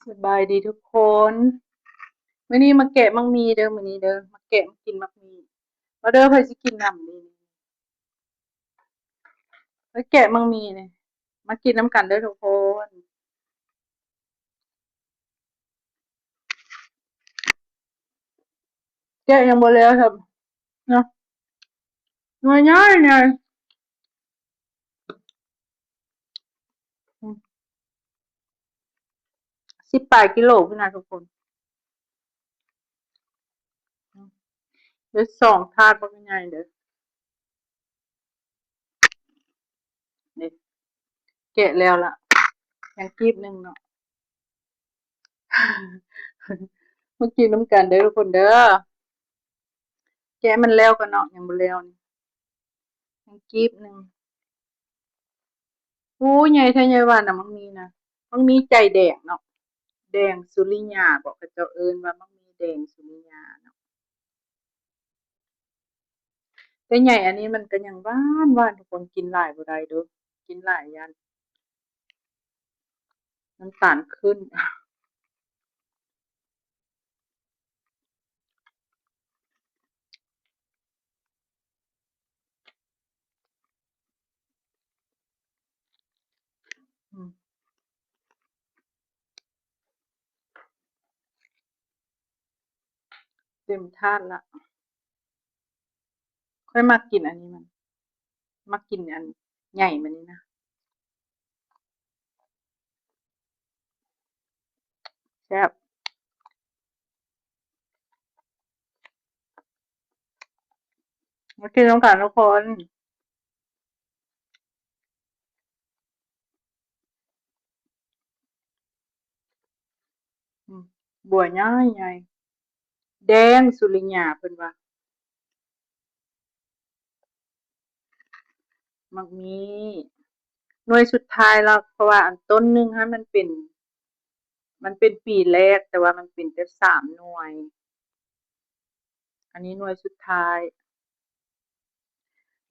ສະບາຍດີທຸກຄົນ ມື້ນີ້ມາແກະໝາກໝີ່ເດີ ມື້ນີ້ເດີ ມາແກະ ມາກິນໝາກໝີ່ ມາເດີ ໃຜຊິກິນນຳນີ້ ມາແກະໝາກໝີ່ນີ້ ມາກິນນຳກັນເດີທຸກຄົນ ແກະຍັງບໍ່ແລ້ວຊ້ຳເນາະ ໜ່ວຍໃຫຍ່ໆ ອືມ ສິບປາຍກິໂລພຸ້ນນະທຸກຄົນ ອືມ ໄດ້ສອງຖາດບັກໃຫຍ່ເດີ ນີ້ ແກະແລ້ວລະ ຍັງກີບໜຶ່ງເນາະ ມາກິນນຳກັນເດີທຸກຄົນເດີ ແກະມັນແລ້ວກ່ອນເນາະ ຍັງບໍ່ແລ້ວນີ້ ຍັງກີບໜຶ່ງ ໂອ້ ໃຫຍ່ແທ້ໃຫຍ່ວ່ານະ ໝາກໝີ່ນະ ໝາກໝີ່ໃຈແດງເນາະ ແດງສຸລິຍາບໍ ເຂົາເຈົ້າເອີ້ນວ່າໝາກໝີ່ແດງສຸລິຍາເນາະ ແຕ່ໃຫຍ່ອັນນີ້ມັນກະຍັງຫວານໆ ທຸກຄົນ ກິນຫຼາຍບໍ່ໄດ້ເດີ ກິນຫຼາຍຢ້ານ ນ້ຳຕານຂຶ້ນ ອືມ ເຕັມຖາດລະ ຂ້ອຍມັກກິນອັນນີ້ມັນ ມັກກິນອັນໃຫຍ່ມັນນີ້ນະ ແຊບ ມາກິນນຳກັນທຸກຄົນ ອືມ ບົວໃຫຍ່ໆ ແດງສຸລິຍາເພິ່ນວ່າ ໝາກໝີ່ ໜ່ວຍສຸດທ້າຍແລ້ວ ເພາະວ່າອັນຕົ້ນໜຶ່ງຫັ້ນມັນເປັນ ມັນເປັນປີແລກ ແຕ່ວ່າມັນເປັນແຕ່ສາມໜ່ວຍ ອັນນີ້ໜ່ວຍສຸດທ້າຍ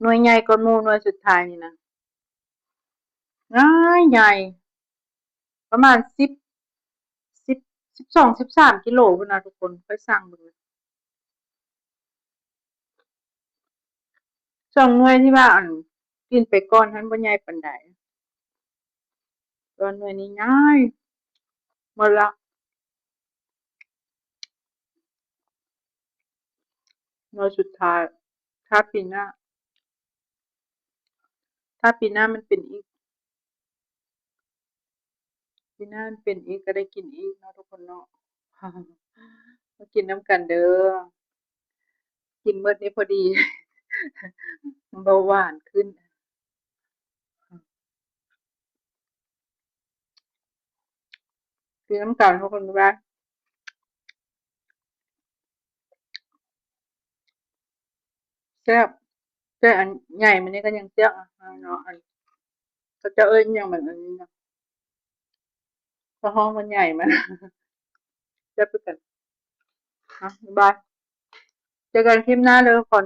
ໜ່ວຍໃຫຍ່ກວ່າໝູ່ ໜ່ວຍສຸດທ້າຍນີ້ນະ ໃຫຍ່ ປະມານສິບ ສິບ ສິບສອງ ສິບສາມກິໂລພຸ້ນນະທຸກຄົນ ຂ້ອຍຊັ່ງເບິ່ງ ສອງໜ່ວຍທີ່ວ່າອັນກິນໄປກ່ອນຫັ້ນບໍ່ໃຫຍ່ປານໃດ ແຕ່ວ່າໜ່ວຍນີ້ໃຫຍ່ ໝົດລະ ໜ່ວຍສຸດທ້າຍ ຖ້າປີໜ້າ ຖ້າປີໜ້າມັນເປັນອີກ ປີໜ້າມັນເປັນອີກກະໄດ້ກິນອີກເນາະທຸກຄົນເນາະ ມາກິນນຳກັນເດີ ກິນໝົດນີ້ພໍດີ ເບົາຫວານຂຶ້ນ ກິນນຳກັນທຸກຄົນເດີ ແຊບ ແຕ່ອັນໃຫຍ່ມັນນີ້ກະຍັງແຊບ ອັນເນາະ ອັນ ເຂົາເຈົ້າເອີ້ນຫຍັງມັນອັນນີ້ນະ ເຂົາຮ້ອງວ່າໃຫຍ່ມັນ ແຊບຄືກັນ ເອົາ ບາຍບາຍ ເຈີກັນຄລິບໜ້າເດີທຸກຄົນ.